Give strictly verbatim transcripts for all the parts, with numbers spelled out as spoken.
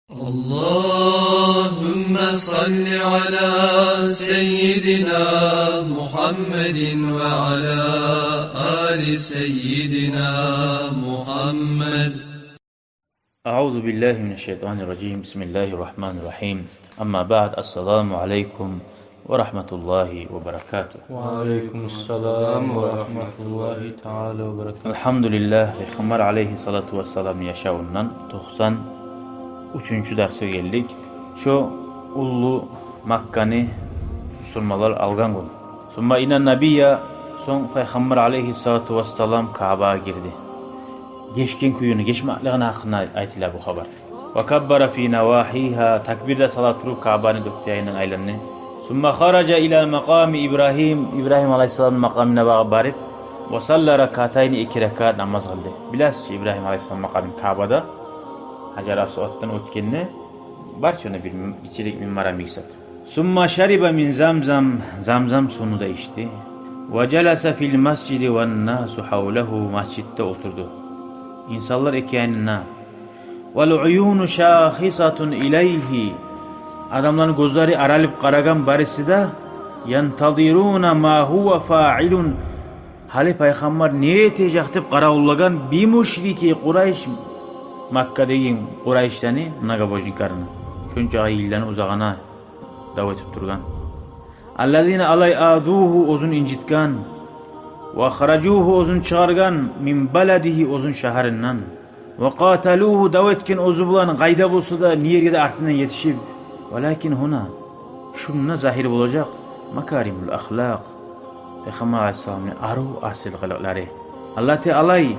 اللهم صل على سيدنا محمد وعلى آل سيدنا محمد. أعوذ بالله من الشيطان الرجيم. بسم الله الرحمن الرحيم. أما بعد، السلام عليكم ورحمة الله وبركاته. وعليكم السلام ورحمة الله تعالى وبركاته. Алгьамдулиллагь, Пайхаммар алайгьиссалату вассаламны яшавундан токъсан уьчюнчю дарсгъа гелдик. Шо уллу Макканы бусурманлар алгъан гюн. ثم إن النبي, сонг Пайхаммар алайгьиссалату вассалам Каабагъа гирди. Гечген кююню, гечмеклигини гьакъында айтыла бу хабар. وكبر في نواحيها, такбир де сала туруп Каабаны дёрт де янындан айланды. ثم خرج إلى مقام إبراهيم, Ибрагьим алайгьиссаламны макъамына багъып барып, وصلى ركعتين, эки ракаат намаз къылды. Билесиз чи, Ибрагьим алайгьиссаламны макъамы Каабада, Гьажар Асваддан оьтгенде бар чы онда бир гиччирек минбар йимик зат. ثم شرب من زمزم, Замзам сувну да ичди. وجلس في المسجد والناس حوله, межитде олтурду инсанлар эки янында. والعيون شاخصة إليه, адамланы гёзлери аралып къарагъан барысы да. ينتظرون ما هو فاعل, гьали Пайхаммар не этежек деп къаравуллагъан. بمشركي قريش, Маккадагъы Къурайшланы многобожниклерин, шончакъы йылланы узагъына дав этип тургъан. الذين, олай, آذوه, оьзюн инжитген. وأخرجوه, оьзюн чыгъаргъан, من بلده, оьзюн шагьарындан. وقاتلوه, дав этген оьзю булан, къайда болса да, не ерге де артындан етишип. ولكن هنا, шунда загьир болажакъ, مكارم الأخلاق, Пайхаммар алайгьиссаламны арив асил къылыкълары. التي, олай,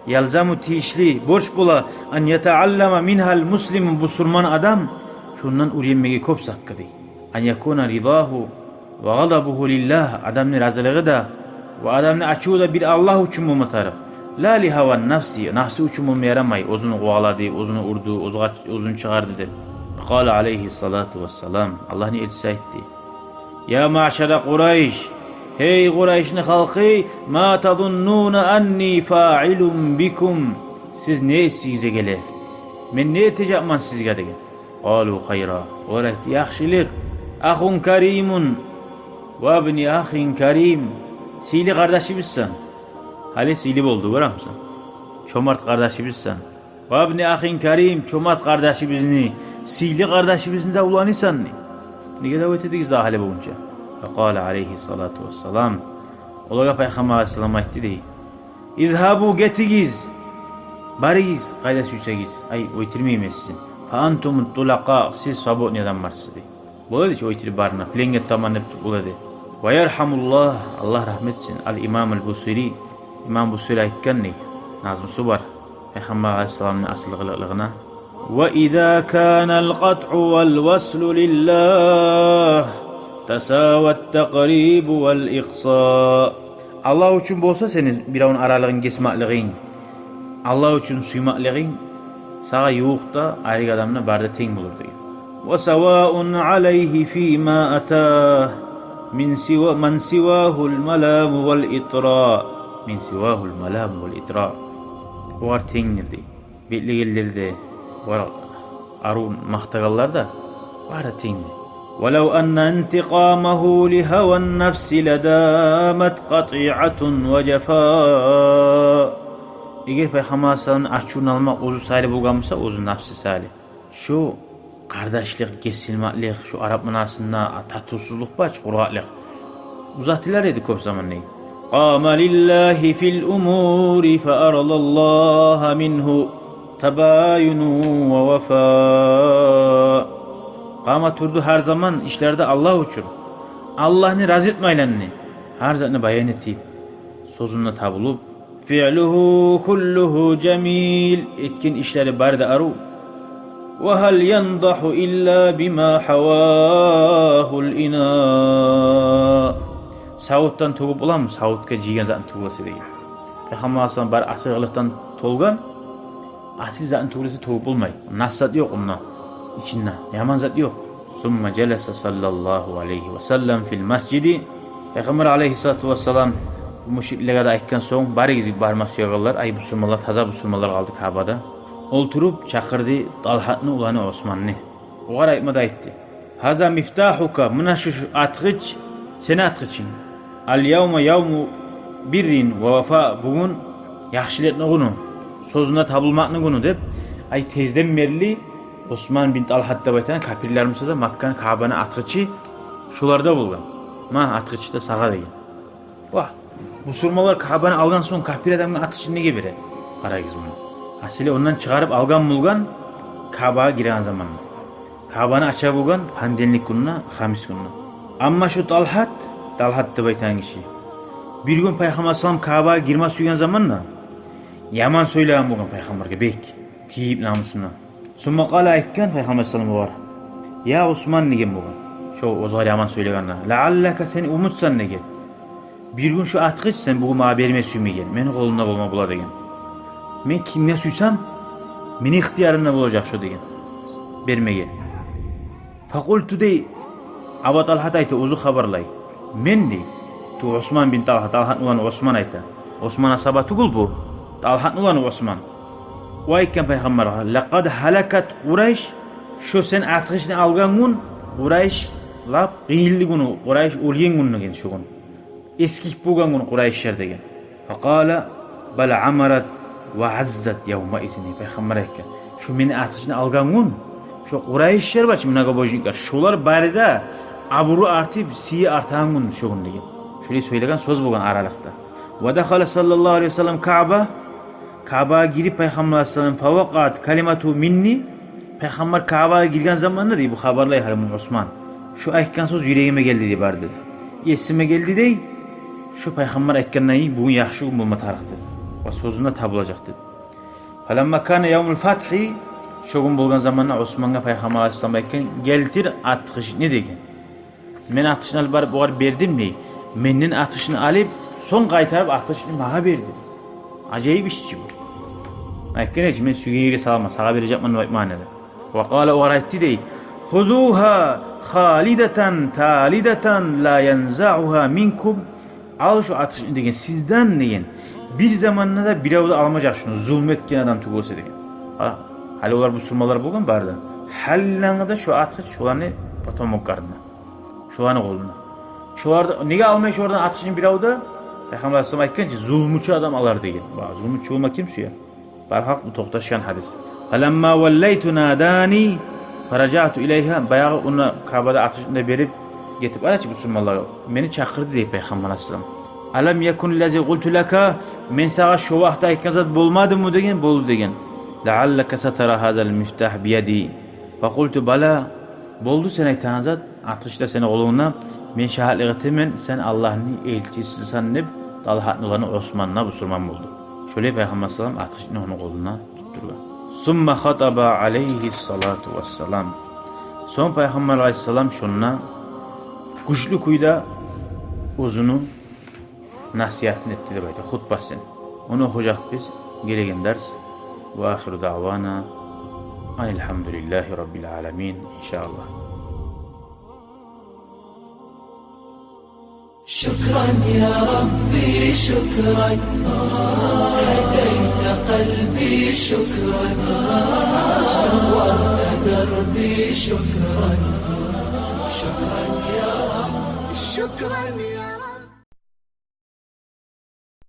يلزم, тийишли, борч бола, أن يتعلم منها المسلم, бусурман адам шундан уьйренмеге кёп зат къыды. أن يكون رضاه وغضبه لله, адамны разилиги де ва адамны ачуву да бир Аллагь учун болма тарыкъ. لا لهوى النفس, нафсы учун болма ярамай, оьзюн къувалады, оьзюн урду, оьзю къач-, оьзюн чыгъарды деп. قال عليه الصلاة والسلام, Аллагьны элчиси айтды: يا معشر قريش, гьей Къурайшны халкъы, ما تظنون أني فاعل بكم, сиз не эсигизге геле, мен не этежекмен сизге деген. قالوا خيرا, олар айтды: яхшылыкъ. أخ كريم وابن أخ كريم, сыйлы къардашыбызсан. Гьали сыйлы болду, гёремисен? Чомарт къардашыбызсан. وابن أخ كريم, чомарт къардашыбызны, сыйлы къардашыбызны да уланасан. Неге дав этедигиз дагъы гьали болгъунча? فقال عليه الصلاة والسلام, олагъа Пайхаммар алайгьиссалам айтды дей: اذهبوا, гетигиз, барыгъыз къайда сюйсегиз, ай, оьлтюрмеймен сизин. فأنتم الطلقاء, сиз свободный адамларсыз дей. Бола эди чи оьлтюрюп барына, пленге тутаман деп бола эди. ويرحم الله, Аллагь рагьмат этсин, الإمام البوصيري, имам Бусири айтгъан дей, назмусу бар Пайхаммар алайгьиссаламны асил къылыкълыгъына: وإذا كان القطع والوصل لله تساوى التقريب والإقصاء. Аллагь учун болса сени биревню аралыгъынг гесмеклигинг, Аллагь учун сюймеклигинг, сагъа ювукъ да, айрыкъ адам да, бары да тенг болур деген. وسواء عليه فيما أتاه من سوى، من سواه الملام والإطراء. من سواه الملام والإطراء. Олар тенгдир дей. Бетлегенлер де, олар арив макътагъанлар да, бары да тенгдир. ولو أن انتقامه لهوى النفس لدامت قطيعة وجفاء. Эгер Пайхаммар алайгьиссаламны ачувун алмакъ оьзю саялы болгъан буса, оьзю нафсы саялы, шу къардашлыкъ, гесилмеклик, шу арапны арасында татывсузлукъ бар чы, къургъакълыкъ, узатылар эди кёп заман дей. قام لله في الأمور فأرضى الله منه تباين ووفاء. Къама, турду гьар заман ишлерде Аллагь учун. Аллагьны рази этме айланды. Гьар затны баян этип, сёзюнде табулуп. فعله كله جميل. Этген ишлери бары да арив. وهل ينضح إلا بما حواه الإناء. Савутдан тёгюп боламы? Савутгъа жыйгъан затны тёгюп болса деген. Пайхаммар алайгьиссалам бары асиликъден толгъан, асил затны тёгюп болса тёгюп болмай. Нас зат ёкъ онда, ичинде яман зат ёкъ. ثم جلس صلى الله عليه وسلم في المسجد. Пайхаммар алайгьиссалату вассалам бу мушриклеге де айтгъан сонг, барыгъыз барма сюегенлер, ай, бусурманлар, таза бусурманлар къалды Каабада. Олтуруп чакъырды Талгьатны уланы Османны. Огъар айтма да айтды: «Гьаза мифтагьука, муна шу, шу ачгъыч, сени ачгъычынг. Ал-явма явму биррин ва вафа, бугюн яхшылыкъны гюню, сёзюне табулмакъны гюню», — деп. Ай, тезден берли Осман бин Талгьат деп айтагъан капирлер буса да Макканы, Каабаны ачгъычы шоларда болгъан. «Ма, ачгъыч да сагъа», — деген. Вагь, бусурманлар Каабаны алгъан сонг, капир адамгъа ачгъычын неге бере? Къарагъыз муну. Гьасили, ондан чыгъарып алгъан болгъан Каабагъа гиреген заманда. Каабаны ача болгъан понедельник гюнюне, хамис гюнюне. Амма шу Талгьат, Талгьат деп айтагъан гиши, бир гюн Пайхаммар саллаллагьу алайгьи ва саллам Каабагъа гирме сюйген заманда яман сёйлеген болгъан Пайхаммаргъа, бек тийип намусуна. Сумма къала, айтгъан Пайхаммар саллаллагьу алайгьи ва саллам огъар: «Я Осман», — деген болгъан, шо оьзюне яман сёйлегенде. «Лааллака, сен умутсан, — деген, — бир гюн шу ачгъыч сен бугюн магъа берме сюймеген, мени къолумда болма бола, — деген. — Мен кимге сюйсем, мени ихтиярымда болажакъ шо, — деген, — бермеге». Факъулту, дей, Абу Талгьат айта, оьзю хабарлай. Мен, дей, ту Осман бин Талгьат, Талгьатны уланы Осман айта. Осман асгьаба тюгюл бу, Талгьатны уланы Осман. О айтгъан Пайхаммаргъа: «Лакъад гьалакат Къурайш, шо сен ачгъычны алгъан гюн Къурайш лап къыйынлы гюню, Къурайш оьлген гюн», — деген, шо гюн. Эсгик болгъан гюн Къурайшлар деген. Факъала: «Бал амарат ва аззат явмаизин». Пайхаммар айтгъан: «Шо мени ачгъычны алгъан гюн, шо Къурайшлар бар чы, многобожниклер, шолар бары да абуру артып, сыйы артагъан гюн шо гюн», — деген. Шолай сёйлеген сёз болгъан аралыкъда. Ва дахала саллаллагьу алайгьи ва саллам Кааба, Каабагъа гирип Пайхаммар саллаллагьу алайгьи ва саллам, фавакъаат калиматугьу минни, Пайхаммар Каабагъа гирген заманда, дей, бу хабарлай гьали муну Осман, шо айтгъан сёз юрегиме гелди, дей, барды, дей. Эсиме гелди, дей, шо Пайхаммар айтгъандай бугюн яхшы гюн болма тарыкъ, дей, ва сёзюне табулажакъ, дей. Фаламма кана явмул фатгьи, шо гюн болгъан заманда Османгъа Пайхаммар алайгьиссалам айтгъан: «Гелтир ачгъычны», — деген. «Мен ачгъычны алып барып огъар бердим, — дей, — менден ачгъычны алып, сонг къайтарып ачгъычны магъа берди». Ажайып иш чи бу. Айтгъан эди чи: «Мен сюйген ерге саламан, сагъа бережекмен», — деп айтмагъан эди. Ва къала, огъар айтды, дей: «Хузугьа халидатан талидатан ла янзагьугьа минкум». «Ал шо ачгъычны, — деген, — сизден, — деген, — бир заманда да бирев де алмажакъ шуну, зулму этген адам тюгюл эсе», — деген. Къара, гьали олар бусурманлар болгъан бары да. Гьаллангы да шо ачгъыч шоланы потомокларында, шоланы къолунда. Шолар да неге алмай шолардан ачгъычны бирев де? Пайхаммар алайгьиссалам айтгъан чы: «Зулмучу адам алар», — деген. Ба, зулмучу болма ким сюе? Бар гьакъ, бу токъташгъан гьадис. «Фаламма валлайту надани фаражаъту илайгьа». Баягъы онда Каабада ачгъычны да берип гетип бара чы бусурманлагъа, мени чакъырды, дей, Пайхаммар алайгьиссалам. «Алам якун лази къулту лака, мен сагъа шо вакътиде айтгъан зат болмадымы?» — деген. «Болду», — деген. «Лааллака сатара гьазал мифтагь бияди». Факъулту: «Бала, болду сен айтагъан зат, ачгъыч да сени къолунгда, мен шагьатлыкъ этемен, сен Аллагьны элчисисен», — деп, Талгьатны уланы Осман да бусурман болду. Шолай Пайхаммар саллаллагьу алайгьи ва саллам ачгъычны ону къолуна тутдургъан. Сумма хатаба алайгьиссалату вассалам. Сонг Пайхаммар алайгьиссалам шонда гючлю кюйде оьзюню насигьатын этди деп айта, хутбасын. Ону охужакъбыз гелеген дарс. Ва ахиру даъвана анил гьамдулиллагьи раббил аламин, иншааллагь. شكرا يا ربي، شكرا. هديت قلبي، شكرا. نورت دربي، شكرا. شكرا يا رب، شكرا.